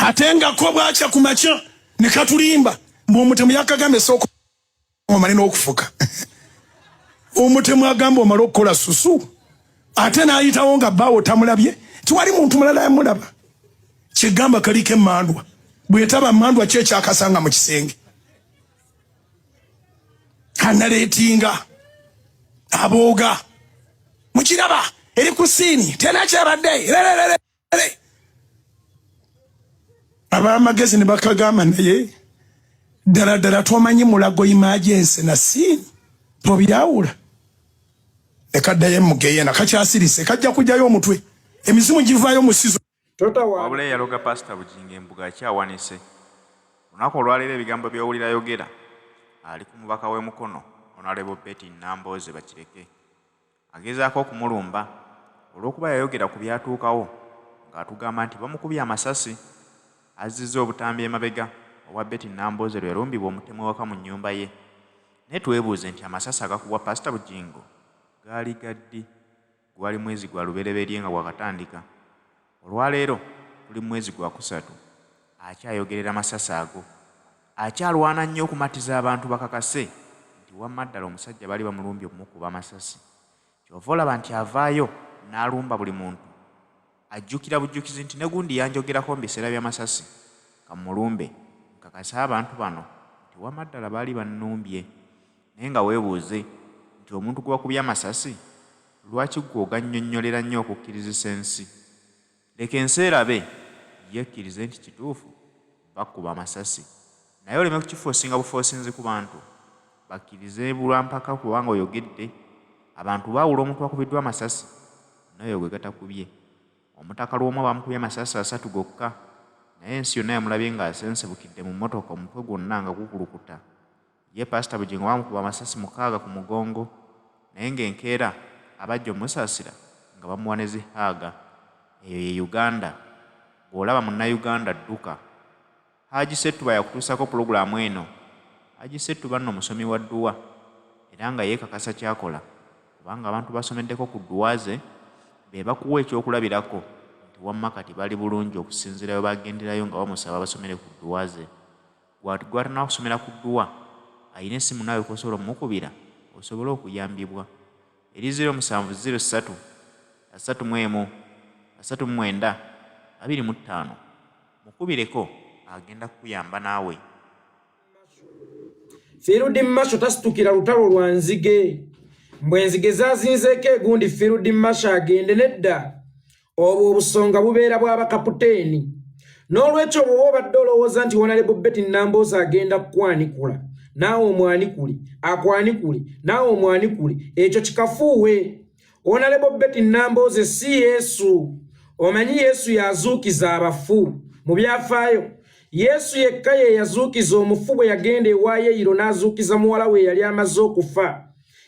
Ate nga ko bwakya ku makya ne katulimba mbu omutemu yakagamba esooka omale n'okufuka. Omutemu agamba omale okukola susu ate n'ayitawo nga bbaawo tamulabye, tiwali muntu mulala yamulaba. Kigamba kaliko emmandwa, bwetaba mmandwa ki ekyakasanga mu kisenge? Analeetinga abooga mukiraba eri ku siini tenakyabadde ab'amagezi ne bakagamba naye ddala ddala tomanyi Mulago emergency na siini tobyawula. Ne kaddayo emugeyena kakyasirise kajja kujjayo omutwe, emizimu givaayo mu sizo. Wabula eyaloga Pasita Bugingo embuga akyawanise. Olunaku olwaleero ebigambo by'owulira ayogera ali ku mubaka w'e Mukono Honourable Betty Nambooze Bakireke. Agezaako okumulumba olw'okuba yayogera ku byatuukawo ng'atugamba nti bamukubye amasasi. Azzizza obutambi emabega obwa Betty Nambooze lwe yalumbibwa omutemu ewaka mu nnyumba ye. Naye twebuuze nti amasasi agakubwa Pasita Bugingo gaali ga ddi? Gwali mwezi gwa Lubereberye nga gwakatandika. Olwaleero tuli mu mwezi gwakusatu, akyayogerera masasi ago. Akyalwana nnyo okumatiza abantu bakakase nti wamma ddala omusajja baali bamulumbye okumukuba amasasi. Ky'ova olaba nti avaayo n'alumba buli muntu. Ajjukira bujjukizi nti ne gundi yanjogerako mu biseera by'amasasi, ka mmulumbe nkakase abantu bano nti wamma ddala baali bannumbye. Naye nga weebuuze nti omuntu gwe bakubye amasasi lwaki ggwe ogannyonnyolera nnyo okukkirizisa ensi? Leka ensi erabe, yo ekkirize nti kituufu bakkuba amasasi naye oleme kukifoosinga bufoosinzi ku bantu bakkirize lwa mpaka kubanga oyogedde. Abantu baawula omuntu akubiddwa amasasi n'oyo gwe gatakubye. Omutaka Lwomwa bamukubye amasasi asatu gokka naye ensi yonna yamulabye ng'asensebukidde mu mmotoka omutwe gwonna nga gukulukuta. Ye Paasita Bugingo baamukuba amasasi mukaaga ku mugongo naye ng'enkeera abajja omusaasira nga bamuwa ne zi hug. Eyo ye Uganda. Bw'olaba Munnayuganda dduka. Haji Ssettuba yakutuusaako pulogulaamu eno. Haji Ssettuba nno musomi wa dduwa era nga yeekakasa ky'akola kubanga abantu b'asomeddeko ku dduwa ze be bakuwa ekyokulabirako nti wamma kati bali bulungi okusinziira we baagenderayo nga bamusaba abasomere ku dduwa ze. Gwe atanaba kusomera ku dduwa alina essimu naawe kw'osobola omukubira osobole okuyambibwa eri 0703 31 39 25. Mukubireko agenda kukuyamba naawe. Field Marshal tasitukira lutalo lwa nzige, mbwe enzige zazinzeeko egundi. Field Marshal agende nedda, obwo obusonga bubeera bw'abakaputeeni. N'olwekyo bw'oba obadde olowooza nti Honorable Betty Nambooze agenda kukwanikula naawe omwanikule, akwanikule naawe omwanikule, ekyo kikafuuwe. Honorable Betty Nambooze si Yesu. Omanyi Yesu yazuukiza abafu mu byafaayo. Yesu yekka ye yazuukiza omufu bwe yagenda ewa Yeyiro n'azuukiza muwala we eyali amaze okufa.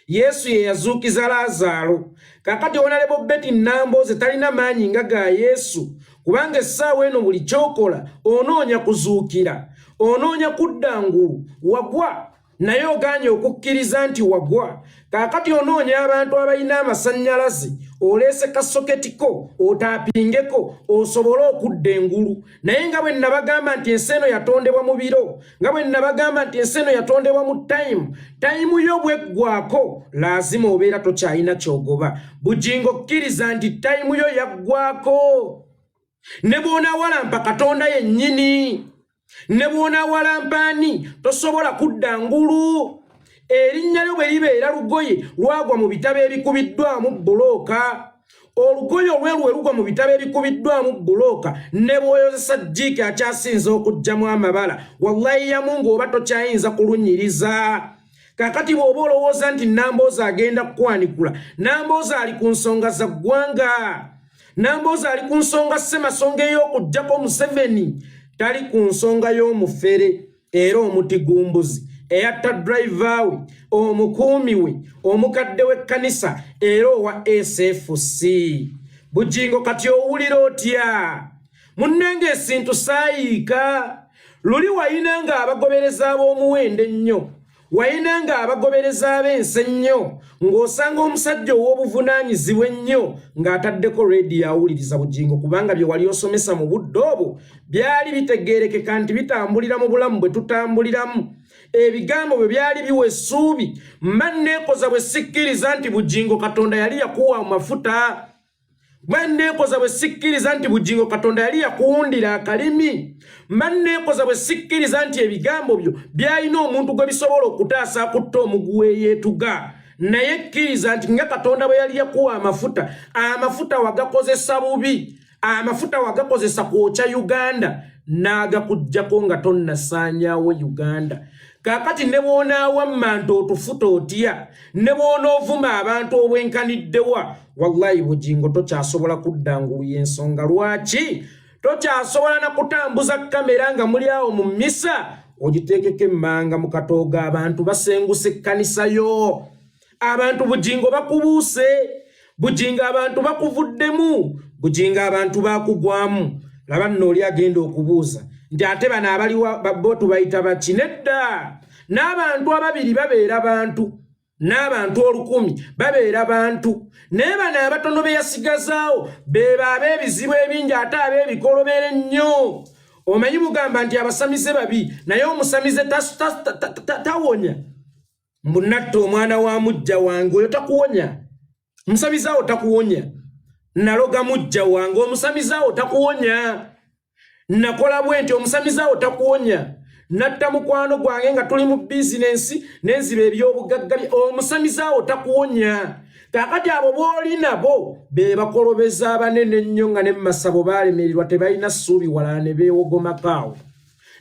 Yesu ye yazuukiza Laazaalo. Kakati Honorable Betty Nambooze talina maanyi nga ga Yesu, kubanga essaawa eno buli kyokola onoonya kuzuukira, onoonya kudda ngulu. Wagwa naye ogaanye okukkiriza nti wagwa. Kaakati onoonya abantu abalina amasannyalaze, oleese kasoketiko otaapingeko osobole okudda engulu. Naye nga bwe nabagamba nti ensi eno yatondebwa mu biro, nga bwe nabagamba nti ensi eno yatondebwa mu time, time yo bweggwako laazima obeera tokyalina kyogoba. Bugingo, kkiriza nti time yo yaggwako. Ne bw'onaawalampa Katonda yennyini, ne bw'onaawalampa ani, tosobola kudda ngulu. Erinnya lyo bwe libeera lugoye lwagwa mu bitabo ebikubiddwamu bbulooka, olugoye olweru we lugwa mu bitabo ebikubiddwamu bbulooka, ne bw'oyozesa Jik akyasinza okuggyamu amabala, wallahi yamu ng'oba tokyayinza kulunyiriza. Kakati bw'oba olowooza nti Namboozi agenda kukwanikula, Namboozi ali ku nsonga za ggwanga. Namboozi ali ku nsonga ssemasonga ey'okuggyako Museveni, tali ku nsonga y'omufere era omutigumbuzi eyatta driver we, omukuumi we, omukadde w'ekkanisa era owa SFC. Bugingo, kati owulira otya? Munnange, esintu saayiika luli wayina ng'abagobereza ab'omuwendo ennyo. Walina nga abagoberezi ab'ensi ennyo, ng'osanga omusajja ow'obuvunaanyizibwa ennyo ng'ataddeko rediyo awuliriza Bugingo, kubanga bye wali osomesa mu budde obwo byali bitegeerekeka nti bitambulira mu bulamu bwe tutambuliramu. Ebigambo bwe byali biwa essuubi. Mba nneekoza bwe sikkiriza nti Bugingo Katonda yali yakuwa amafuta. Mba nneekoza bwe sikkiriza nti Bugingo Katonda yali yakuwundira akalimi. Mba nneekoza bwe sikkiriza nti ebigambo byo byalina omuntu gwe bisobola okutaasa akutta omuguwa eyeetuga. Naye kkiriza nti nga Katonda bwe yali yakuwa amafuta, amafuta wagakozesa bubi, amafuta wagakozesa kwokya Uganda, n'agakuggyako nga tonnasaanyaawo Uganda. Kaakati ne bw'onaawamma nti otufuta otya, ne bw'onoovuma abantu obwenkaniddewa, wallahi Bugingo tokyasobola kudda ngulu. Y'ensonga lwaki tokyasobola na kutambuza kamera nga muli awo mu mmisa, ogiteekeko emmanga mu katooga. Abantu basenguse ekkanisa yo, abantu Bugingo bakubuuse, Bugingo abantu bakuvuddemu, Bugingo abantu bakugwamu. Laba nno oli agenda okubuuza nti ate bano abaliwa bo tubayita baki? Nedda, n'abantu ababiri babeera bantu, n'abantu 1000 babeera bantu, naye bano abatono be yasigazaawo beba ab'ebizibu ebingi ate ab'ebikolobero ennyo. Omanyi mugamba nti abasamize babi, naye omusamize tawonya. Mbu natta omwana wa mujja wange, oyo takuwonya. Omusamize awo takuwonya. Naloga mujja wange, omusamize awo takuwonya. Nakola bwe nti, omusamize awo takuwonya. Natta mukwano gwange nga tuli mu bizinensi nenziba ebyobugagga, omusamize awo takuwonya. Kaakati abo b'oli nabo be bakolobeza abanene ennyo, nga ne mumasabo baalemererwa, tebalina ssuubi walala ne beewogomako awo.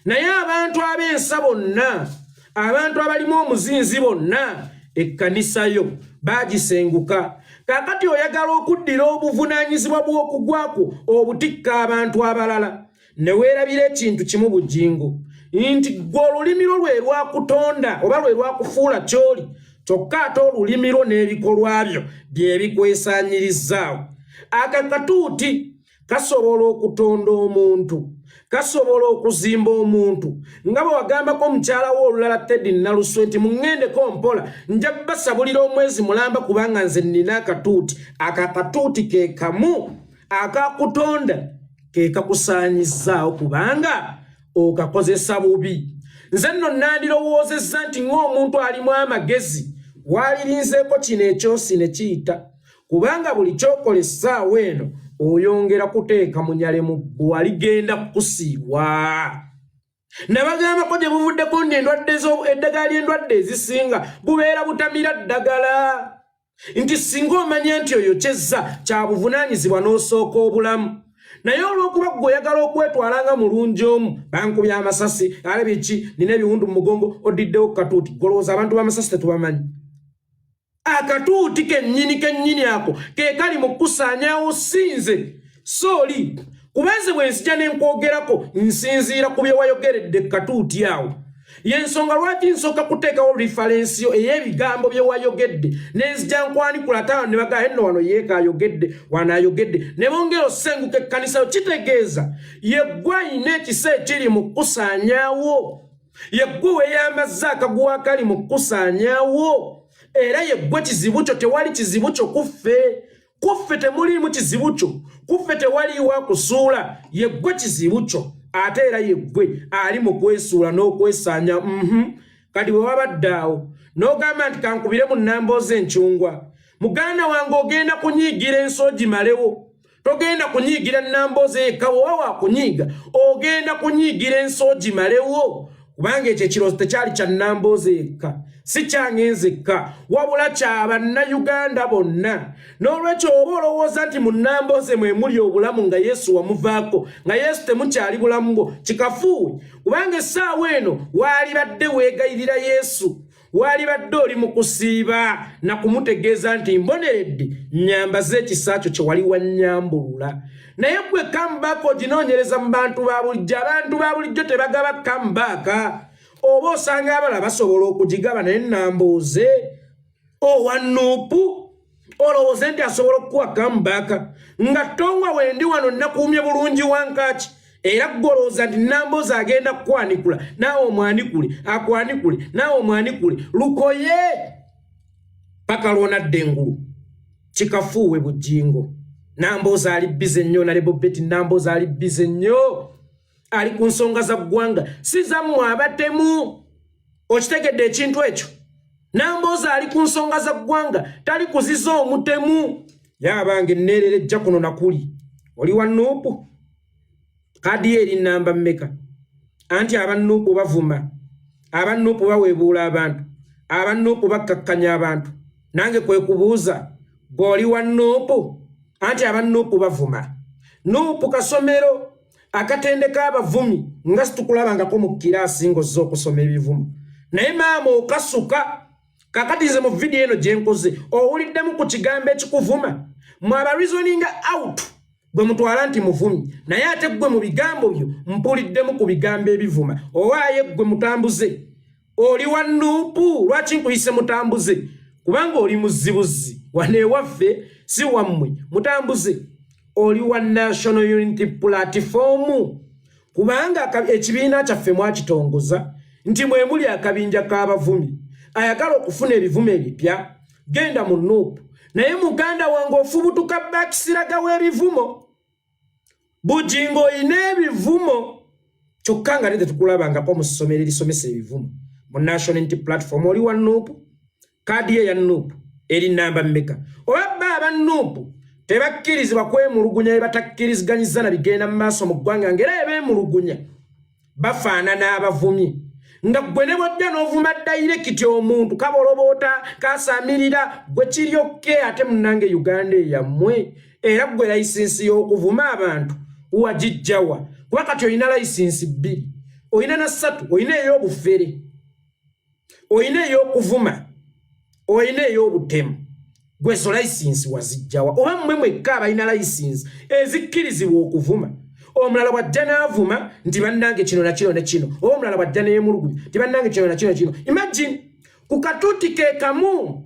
Naye abantu ab'ensa bonna, abantu abalimu omuzinzi bonna, ekkanisa yo baagisenguka. Kaakati oyagala okuddira obuvunaanyizibwa bw'okugwakwo obutikka abantu abalala, ne weerabira ekintu kimu, Bugingo, nti ggwe olulimi lwo lwe lwakutonda oba lwe lwakufuula ky'oli, kyokka ate olulimi lwo n'ebikolwa byo bye bikwesaanyirizzaawo. Akakatuuti kasobola okutonda omuntu, kasobola okuzimba omuntu, nga bwe wagambako omukyala wo olulala Teddy Naluswe nti muŋŋendeko mpola, nja basabulira omwezi mulamba kubanga nze nnina akatuuti. Ako akatuuti ke kamu akakutonda ke kakusaanyizzaawo kubanga okakozesa bubi. Nze nno nandirowoozezza nti ng'omuntu alimu amagezi waalirinzeeko kino ekyosi ne kiyita, kubanga buli kyokola essaawa eno oyongera kuteeka munyale mu bbwa ligenda kukusiiwa. Nabagambako gye buvuddeko nti endwadde eddagala ly'endwadde ezisinga bubeera butamira ddagala, nti singa omanya nti oyo kyezza kya buvunaanyizibwa n'osooka obulamu. Naye olw'okuba ggwe oyagala okwetwala nga mulungi omu, bankubya amasasi, ale biki, nina ebiwundu mu mugongo, odiddewo katuuti, golowooza abantu b'amasasi tetubamanyi. Akatuuti kennyini kennyini ako ke kali mu kukusaanyaawo, sinze sooli, kuba nze bwe nzija ne nkwogerako nsinziira ku bye wayogeredde katuuti awo. Yensonga lwaki nsooka kuteekawo reference yo ey'ebigambo bye wayogedde, nenzija nkwanikula taano ne bagaa enno wano yeeka ayogedde, wano ayogedde, ne bongera osenguka ekkanisa yo. Kitegeeza yeggwe ayina ekisa ekiri mu kukusaanyaawo, yeggwe weeyambazza akaguwa akali mu kukusaanyaawo, era yeggwe kizibu kyo. Tewali kizibu kyo kuffe, kuffe temuliimu kizibu kyo, kuffe tewaliiwo akusuula. Yeggwe kizibu kyo, ate era yeggwe ali mu kwesuula n'okwesaanya. Kati bwe wabadde awo n'ogamba nti kankubire mu nnamboozi encungwa, muganda wange ogenda kunyiigira ensi ogimalewo. Togenda kunyiigira nnamboozi yekka, woba wakunyiiga ogenda kunyiigira ensi ogimalewo, kubanga ekyo ekirowoozo tekyali kya nnamboozi yekka, si kyange nzekka, wabula kya bannayuganda bonna. N'olwekyo oba olowooza nti mu nnambooze mwe muli obulamu, nga Yesu wamuvaako, nga Yesu temukyali bulamu bwo, kikafuuwe, kubanga essaawa eno waalibadde weegayirira Yesu, waalibadde oli mu kusiiba na kumutegeeza nti mboneredde, nnyambaze ekisa kyo kye wali wannyambulula. Naye gwe comeback oginoonyereza mu bantu ba bulijjo. Abantu ba bulijjo tebagaba comeback, oba osanga abalala basobola okugigaba, naye Nambooze owa NUP olowooze nti asobola okukuwa comeback nga tongwa? Wendi wano nakuumye bulungi wankaaki. Era ggwe olowooza nti Nambooze agenda kukwanikula, naawe omwanikule, akwanikule, naawe omwanikule, lukoye paka lwonadda engulu. Kikafuuwe Bujingo. Nambooze ali busy nnyo, Honorable Betty Nambooze ali busy nnyo, ali ku nsonga za ggwanga, si zammwe abatemu. Okitegedde ekintu ekyo? Nambooze ali ku nsonga za ggwanga, tali kuziza omutemu. Yabange neerera ejja kuno nakuli. Oli wa NUP? Kaadi ye eri namba mmeka? Anti aba NUP bavuma, aba NUP baweebuula abantu, aba NUP bakkakkanya abantu. Nange kwe kubuuza, gwe oli wa NUP? Anti aba NUP bavuma. NUP kasomero akatendeka abavumi, nga situkulabangako mu kiraasi ng'ozze okusoma ebivumo, naye maama okasuka. Kakati nze mu vidiyo eno gye nkoze, owuliddemu ku kigambo ekikuvuma? Mwe aba reasoninga out gwe mutwala nti muvumi, naye ate gwe mu bigambo byo mpuliddemu ku bigambo ebivuma? Owaaye gwe mutambuze, oli wa NUP? Lwaki nkuyise mutambuze? Kubanga oli muzibuzi wano ewaffe, si wammwe. Mutambuze, oli wa National Unity Platform? Kubanga ekibiina kyaffe mwakitongoza nti mwe muli akabinja k'abavumi. Ayagala okufuna ebivumo ebipya, genda mu NUP. Naye muganda wange, ofubutuka bakisiraga w'ebivumo. Bujingo, oyina ebivumo, kyokka nga tetukulabangako mu ssomero erisomesa ebivumo mu National Unity Platform. Oli wa NUP? Kaadi ye ya NUP eri namba mmeka? Oba ba aba NUP tebakkirizibwa kwemulugunya bye batakkiriziganyizza na bigenda mu maaso mu ggwanga, ng'era ebeemulugunya bafaanana abavumi, nga ggwe ne bwojja n'ovuma direct omuntu kaboloboota kasaamirira gwe kiryokke. Ate munnange, Uganda eyammwe, era ggwe layisinsi y'okuvuma abantu wagijjawa? Kuba kati olina layisinsi bbiri, olina na ssatu: olina ey'obufere, olina ey'okuvuma, olina ey'obutemu. Gwe zo layisinsi wazijjawa? Oba mmwe mwekka abalina layisinsi ezikkirizibwa okuvuma? Omulala bw'ajja n'avuma nti bannange kino na kino ne kino, oba omulala bw'ajja n'emulugunya nti bannange kino na kino kino. Imagine ku katuuti ke kamu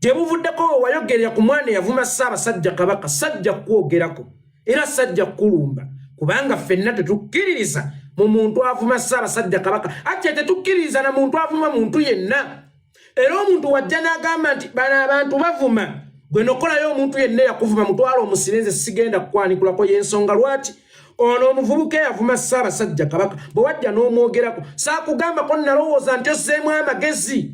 gye buvuddeko we wayogerera ku mwana eyavuma Ssaabasajja Kabaka. Sajja kukwogerako era sajja kukulumba, kubanga ffenna tetukkiririza mu muntu avuma Ssaabasajja Kabaka. Ajja tetukkiririza na muntu avuma muntu yenna. Era omuntu wajja n'agamba nti bano abantu bavuma, gwe nokolayo omuntu yenna eyakuvuma, mutwalo omusibe. Nze sigenda kukwanikulako. Y'ensonga lwaki ono omuvubuka eyavuma Ssaabasajja Kabaka, bwe wajja n'omwogerako, saakugambako. Nalowooza nti ozzeemu amagezi.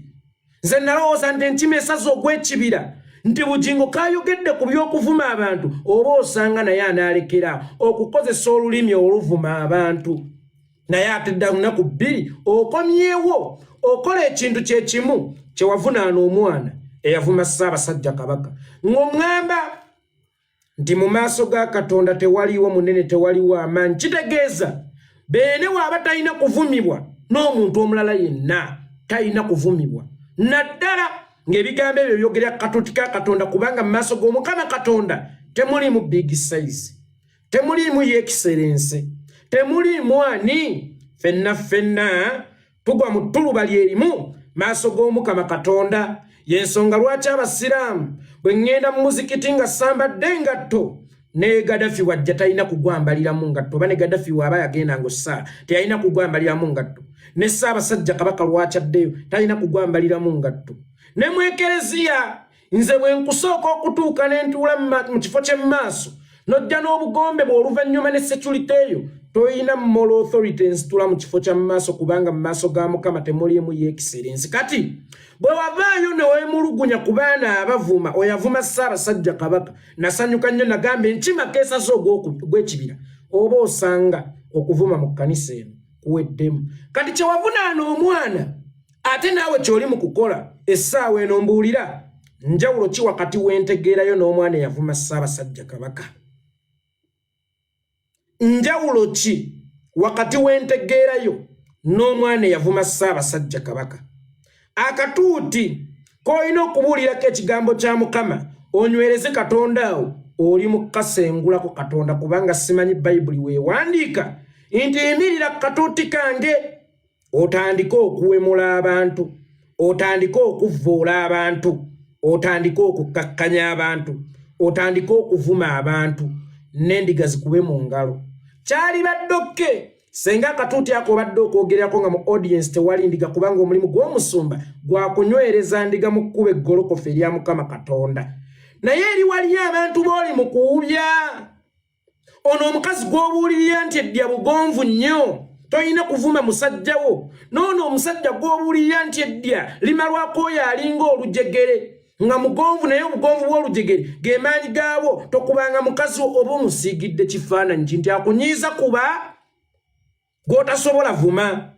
Nze nalowooza nti enkima esaze ogw'ekibira, nti Bugingo kayogedde ku by'okuvuma abantu, oba osanga naye anaalekera okukozesa olulimi oluvuma abantu. Naye ate dda lunaku bbiri okomyewo okola ekintu kyekimu kyewavunaana omwana eyavuma Ssaabasajja Kabaka, ng'oŋŋamba nti mu maaso ga Katonda tewaliwo munene, tewaliwo amaanyi. Kitegeeza beene waaba talina kuvumibwa, n'omuntu omulala yenna talina kuvumibwa, naddala ng'ebigambo ebyo byogerera katuuti ka Katonda, kubanga mu maaso g'Omukama Katonda temulimu big size, temuliimu ye excellence, temuliimu ani. Ffenna ffenna tugwa mu ttuluba lyerimu maaso g'Omukama Katonda. Yensonga lwaki abasiraamu, bwe ŋŋenda mu muzikiti nga sambadde engatto, ne Gadafi wajja talina kugwambaliramu ngatto, oba ne Gadafi waaba yagenda ngaossaala teyalina kugwambaliramu ngatto, ne Ssaabasajja Kabaka lwakyaddeyo talina kugwambaliramu ngatto, ne mu ekereziya. Nze bwe nkusooka okutuuka ne ntuula mu kifo ky'emmaaso, n'ojja n'obugombe bw'oluvannyuma ne security eyo, toyina moral authority ensitula mu kifo kya maaso, kubanga mu maaso ga Mukama temuliimu ye excellence. Kati bwe wavaayo ne weemulugunya ku baana abavuma oyavuma Ssaabasajja Kabaka, nasanyuka nnyo. Nagamba enkima keesaze ogw'ekibira, oba osanga okuvuma mu kkanisa eno kuweddemu. Kati kyewavunaana omwana, ate naawe kyoli mu kukola essaawa eno. Mbuulira, njawulo ki wakati w'entegeerayo n'omwana eyavuma Ssaabasajja Kabaka? Njawulo ki wakati w'entegeerayo n'omwana eyavuma Ssaabasajja Kabaka? Akatuuti k'olina okubuulirako ekigambo kya Mukama, onywereze Katonda awo, oli mu kukasengulako Katonda, kubanga simanyi Bayibuli weewandiika nti yimirira ku katuuti kange otandike okuwemula abantu, otandike okuvvoola abantu, otandike okukkakkanya abantu, otandike okuvuma abantu, n'endiga zikube mu ngalo. Kyalibadde okke senga akatuuti ako obadde okwogererako nga mu audience tewali ndiga, kubanga omulimu gw'omusumba gwakunywereza ndiga mu kkuba eggolokofu erya Mukama Katonda. Naye eri waliyo abantu b'oli mu kuwubya. Ono omukazi gw'obuulirira nti eddya bugonvu nnyo, tolina kuvuma musajja wo, n'ono omusajja gw'obuulirira nti eddya limalwako oyo alinga olujegere nga mugonvu, naye obugonvu bw'olujegere ge maanyi gaabwo. Tokubanga mukazi wo, oba omusiigidde kifaananyi ki nti akunyiiza kuba gw'otasobola vuma.